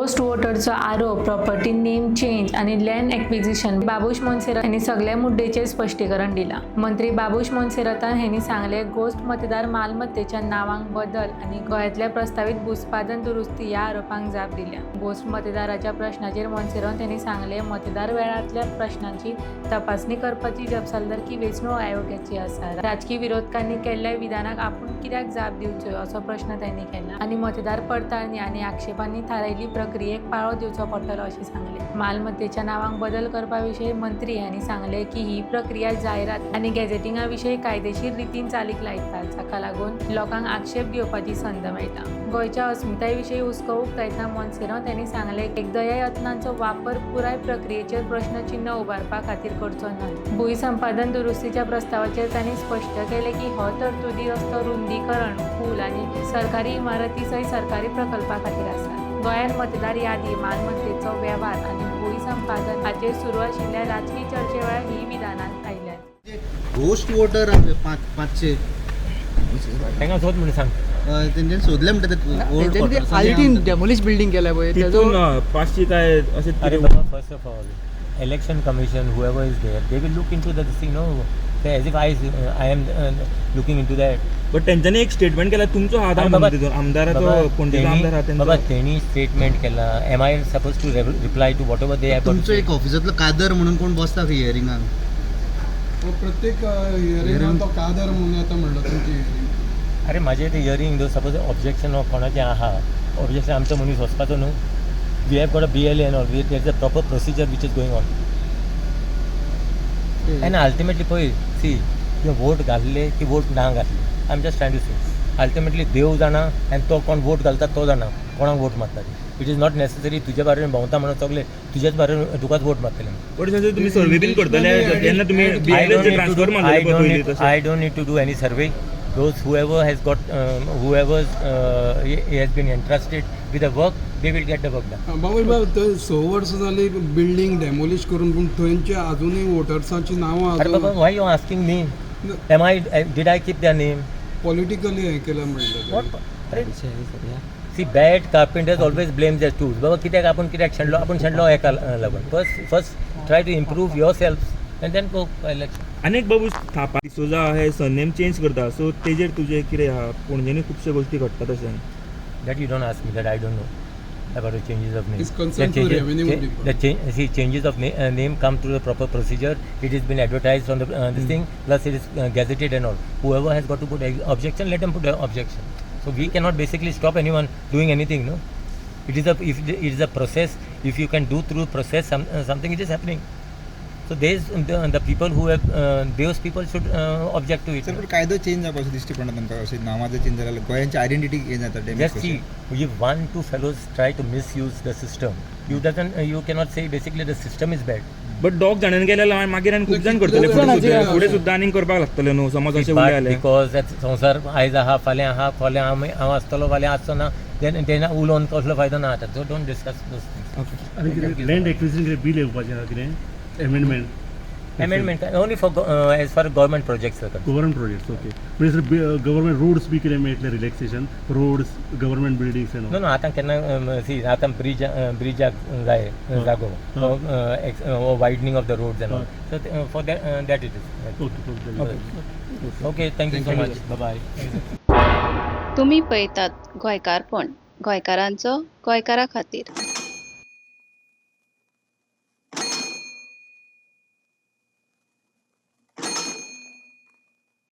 Ghost वोटरचो आरोप, property नेम change आनी लँड एक्विजिशन बाबूश मोन्सेरात हांणी सगल्या मुद्द्याचेर स्पश्टीकरण दिलां. मंत्री बाबूश मोन्सेरातान हांणी सांगलें, गोस्ट मतदार मालमत्तेच्या नांवांक बदल आनी गोंयांतल्या प्रस्तावीत भूसपादन दुरुस्ती ह्या आरोपांक जाप दिल्या. गोस्ट मतदाराच्या प्रश्नाचेर मोन्सेरात हांणी सांगलें, मतदार वेळांतल्या प्रश्नांची तपासणी करपाची जापसालदारकी वेंचणूक आयोगाची आसा. राजकी विरोधकांनी केल्ल्या विधानाक आपूण कित्याक जाप दिवच्यो असो प्रश्न तांणी केला आनी मतदार पडताळणी आनी आक्षेपांनी थारायिल्ली प्रक्रियेक पाळो दिवचो पडटलो अशें सांगलें. मालमत्तेच्या नांवांक बदल करपा विशीं मंत्री हांणी सांगलें की ही प्रक्रिया जायरात आनी गॅझेटिंगा विशीं कायदेशीर रितीन चालीक लायतात, जाका लागून लोकांक आक्षेप घेवपाची संद मेळटा. गोंयच्या अस्मिताये विशीं हुस्को उक्तायतना मोन्सेरात हांणी सांगलें, एकदया यत्नांचो वापर पुराय प्रक्रियेचेर प्रश्नचिन्ह उबारपा खातीर करचो न्हय. भूंय संपादन दुरुस्तीच्या प्रस्तावाचेर तांणी स्पश्ट केलें की हो तरतुदी रस्तो रुंदीकरण, पूल आनी सरकारी इमारती सयत सरकारी प्रकल्पा खातीर आसा. गोंयांत मतदार यादी, मालमत्तेचो वेव्हार आनी भूंय संपादन हाचेर सुरू आशिल्ल्या राजकी चर्चे वेळार ही विधानां आयल्यात. घोस्ट वोटर आहा पांच 500. तांकां सोद म्हणून सांग. हय, तेंच्यांनी सोदले म्हणटा ते ओल्ड तेंच्यांनी ते आल्टीन डेमोलिश बिल्डींग केल्या पळय तेजो. तितून 500 काय अशें. अरे बाबा, first of all, election commission, whoever is there, they will look into the thing, no? As if I am looking into that. But तेंच्यांनी एक स्टेटमेंट केला, तुमचो हात आहा अरे बाबा, म्हणून तितून आमदाराचो, बाबा, पणजेचो आमदार आहा तेंचो. बाबा, तेणी स्टेटमेंट केला. Am I suppose to reply to whatever they have? तुमचो एक ऑफिसांतलो कादर म्हणून कोण बसता खंय हियरिंगाक. हो, प्रत्येक हियरिंगाक तो कादर म्हणून येता म्हणलो तुमची हियरिंग. अरे, म्हाजें ते हियरींग दो सपोज ऑब्जेक्शन कोणाचें आहा, ऑब्जेक्शन आमचो मनीस वचपाचो न्हू. We have got a BLA and all. There is a proper procedure which is going on and ultimately पळय, सी, तुवें वोट घातले की वोट ना घातले, I am just trying to say, ultimately देव जाणा आनी तो कोण वोट घालता तो जाणा कोणाक वोट मारता ती. It is not necessary तुजे बारेन भोंवता म्हणून सगळे तुजेच बारेन तुकाच वोट मारतले. बट जशें तुमी सर्वे बीन करतले तेन्ना तुमी I don't बीएलएचे need to transfer do, I मारलेले don't पळय पयलीं need, तशें. I don't need to do any survey. Those whoever has got, whoever has been entrusted with the work, they will get the work done. Babul बाब, ते 6 वर्सां जाली building demolish करून, पूण थंयचे अजुनूय वोटर्साची नांवां अरे बाबा, अजून why you asking me? Am I? Did I keep their name? Politically हें केलां म्हणटा. What? अरे, see, bad carpenters always blame their tools. बाबा, कित्याक आपूण कित्याक शेणलो, आपूण शेणलो हेका लागून. First try to improve yourself and then go election. आनी एक बाबू, थापा डिसोजा हे सरनेम चेंज करता, सो तेजेर तुजें कितें आहा? पणजेनी खुबश्यो गोश्टी घडटा तशें. That you don't ask me, that I don't know about the changes of name. It's concerned The to changes, revenue department. The see, changes of name come through the proper procedure. It has been advertised on the this thing, plus it is gazetted and all. Whoever has got to put objection, let them put the objection. So we cannot basically stop anyone doing anything, no? It is a if it is a process. If you can do through process something, it is happening. So there's the people who have those people should object to it. Sir, no? पण कायदो change जावपाचो दिश्टी पडना तुमकां? अशें नांवां change जाल्यार गोंयांची identity हें जाता damage. Just see, if one, two fellows try to misuse the system, you cannot say basically the system is bad. But दोग जाणांनी केल्यार मागीर आनी खूब जाण करतले. खूब फुडें जाणांचे सुद्दां आसा. फुडें सुद्दां आनीक करपाक लागतले न्हू, समज अशें But उरलें जाल्यार. Because that संवसार आयज आहा, फाल्यां आहा, फाल्यां आमी हांव आसतलो, फाल्यां आसचो ना, then तेन्ना उलोवन कसलो फायदो ना आतां. So don't discuss those things. आनी कितें लँड एक्विजिशन कितें बील येवपाचें आहा, कितें amendment? Amendment only for as far government projects are concerned. Government projects, okay. म्हणजे गव्हर्मेंट रोड्स बी कितें मेळटलें, relaxation, roads, government buildings? No, आतां केन्ना सी, आतां ब्रिज ब्रिजाक जाय जागो, widening of the roads and all, so for that it is. Okay. Okay, thank you so much, bye. तुमी पळयतात गोंयकारपण, गोंयकारांचो गोंयकारा खातीर.